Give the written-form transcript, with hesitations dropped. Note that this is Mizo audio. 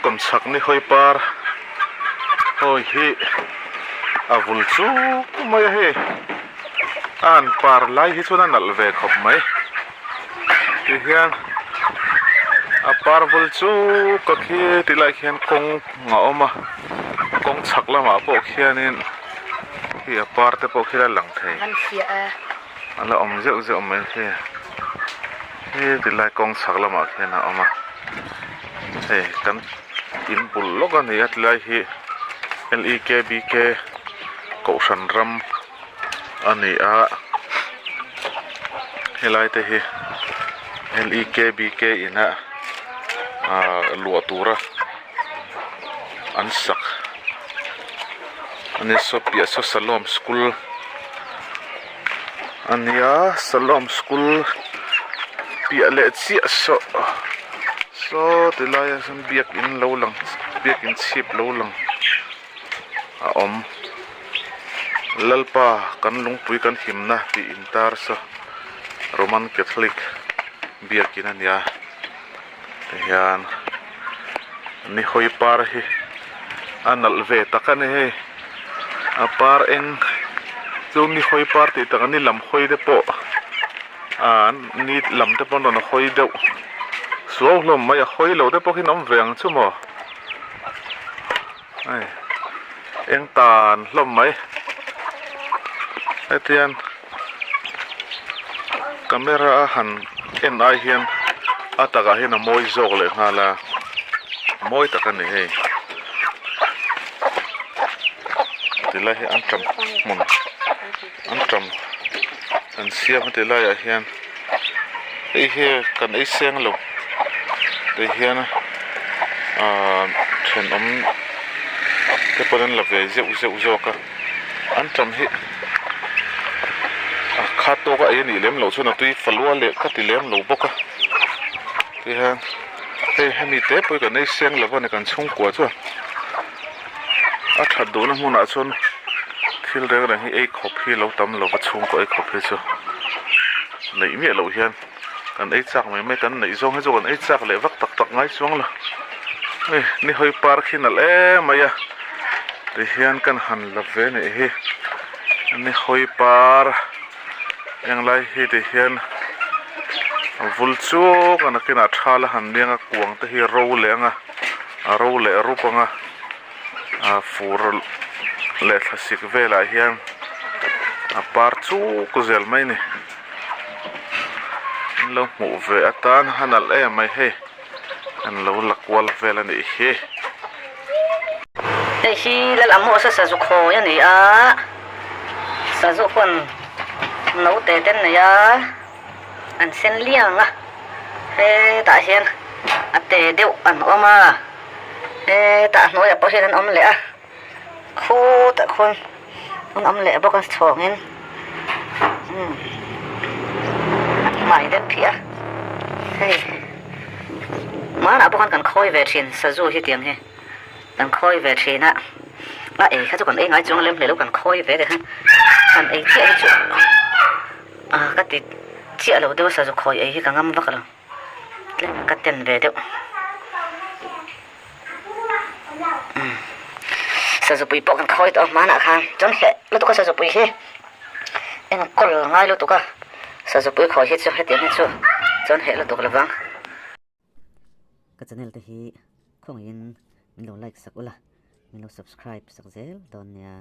Kan chhak ni hawi par hawi hi a vul chuk mai a hei a han par lai hi chuan a nalh ve khawp mai tihian a par vul chuk a khi tilai khian kawng a awm a kawng chhak lamah pawh khianin khi a par te pawh khi la lang thei a la awm zeuh zeuh mai khi he tilai kawng chhak lamah khian a awm a hei kan in bul lawk a ni a tilai hi L E K B K kohhran ram a ni a helai te hi L E K B K in a ahh luah tura an sak a ni saw piah saw salom school a nia salom school piah leh chiah saw saw ti laiah sawn biakin lo lang biakin chhip lo lang a awm Lalpa kan lungpui kan himna tih intar saw Roman Catholic biakin a nia. Tihian ni hawi par hi a nalh ve tak a ni hei a par eng chu ni hawi par tih tak a ni lam hawi te pawh ah ni lam te pawh an rawn hawi deuh suau hlawm mai a hawi lo te pawh khi an awm ve ang chu maw hei eng tan hlawm mai hetiang camera a han en ai hian a takah hian a mawi zawk leh nghal a mawi tak a ni hei tilai hi an tam hmun an tam an siam a ti laiah hian hei hi kan ei seng lo ti hian ahh thenawm te pawh an la ve zeuh zeuh zawk a an tam hi a khat tawk a ei a nih lem loh chuan a tui falua leh ka ti lem lo bawk a tihian hei hemi te pawh hi kan ei seng lo a ni kan chhungkua chuan a that duhna hmunah chuan thil reng reng hi ei khawp hi lo tam lo va chhungkaw ei khawp hi chu neih miah loh hian kan ei chak mai mai kan neih zawng hi chu kan ei chak leh vak tak tak ngai chuang lo hei ni hawi par khi nalh em mai a tihian kan han la ve nih hi ni hawi par englai hi tihian a vul chuk a nakinah thal a han liang a kuang te hi ro leh ang a a ro leh rup ang a ah fur leh thlasik velah hian a par chuk zel mai a ni an lo hmuh ve atan a nalh em mai hei an lo la kual vel a nih hi. Hei hi lal Amos a sazu khawi a ni a, sazu huan naute te an nei a, an sen liang a, hetah hian a te deuh an awm a, hetah hnuaiah pawh hian an awm leh a, khutah khuan an awm leh bawk a chhawngin umm an hmai deuh phiah a hei hmanah pawh khan kan khawi ve thin sazu hi tiang hi kan khawi ve thin a a ei kha chu kan ei ngai chuang lem hle lo kan khawi ve te khan kan ei chiah hi chu ah ka ti chiah lo deuh a sazu khawi ei hi ka ngam vak lo tlem ka ten ve deuh. Sazupui pawh kan khawi tawh a hmanah khan chuan hleh lutuk a sazupui hi enkawl ngai lutuk a sazupui khawi hi chu hetiang hi chu chuan hleh lutuk lo vang. Ka channel te hi khawngaihin min lo like sak ula min lo subscribe sak zel dawn nia.